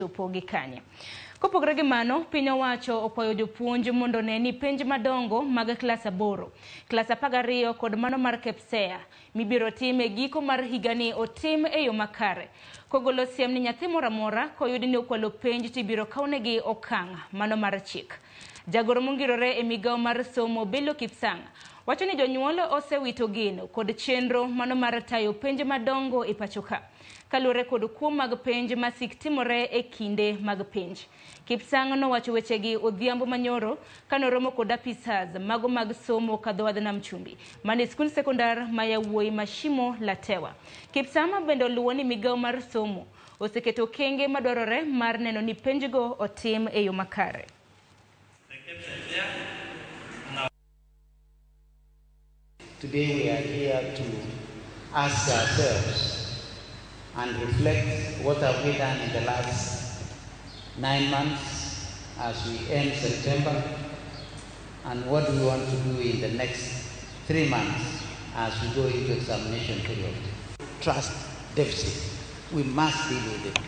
Ochopo gi kanye. Kopogore gi mano, piny owacho okwayo jopuonj mondo one ni penj madongo mag klas 8, klas 12 kod mano mar KPSEA mibiro tim e giko mar higani otim e yo makare. Kogolo siem ni nyathi moro amora koyud ni okwalo penj to ibiro kawnegi okang' mano mar chik. Jagoro mongirore e migawo mar somo Bello Kipsang wacho ni jonyuol osewito geno kod chenro mano mar tayo penj madongo e pacho ka. Kaluwore kod kuo mag penj masik timore e kinde mag penj. Kipsang nowacho wechegi odhiambo manyoro kanoromo kod apisas mago mag somo kadho wadh nam chumbi mane skund sekondar ma yawuoyi ma Shimo la Tewa. Kipsang bende oluwo ni migawo mar somo oseketo okenge madwarore mar neno ni penjgo otim e yo makare. Today we are here to ask ourselves and reflect what have we done in the last 9 months as we end September, and what do we want to do in the next 3 months as we go into examination period. Trust deficit, we must deal with it.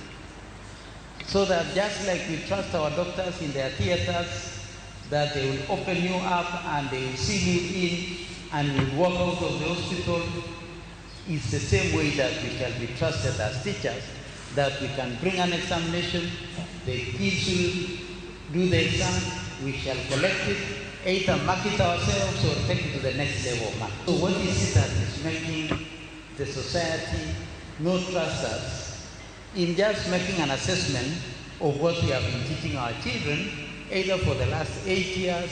So that just like we trust our doctors in their theaters, that they will open you up and they will see you in and you will walk out of the hospital, it's the same way that we shall be trusted as teachers, that we can bring an examination, the kids will do the exam, we shall collect it, either mark it ourselves or take it to the next level of mark. So what is it that is making the society not trust us in just making an assessment of what we have been teaching our children, either for the last 8 years,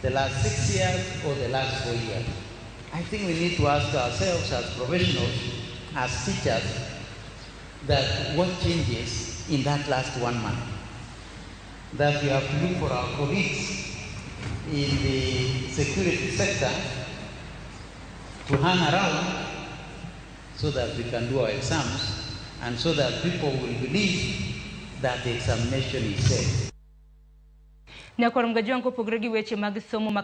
the last 6 years, or the last 4 years? I think we need to ask ourselves as professionals, as teachers, that what changes in that last 1 month? That we have to look for our colleagues in the security sector to hang around so that we can do our exams and so that people will believe that the examination is safe. Nyakwar Mgajwang' kopogore gi weche mag somo ma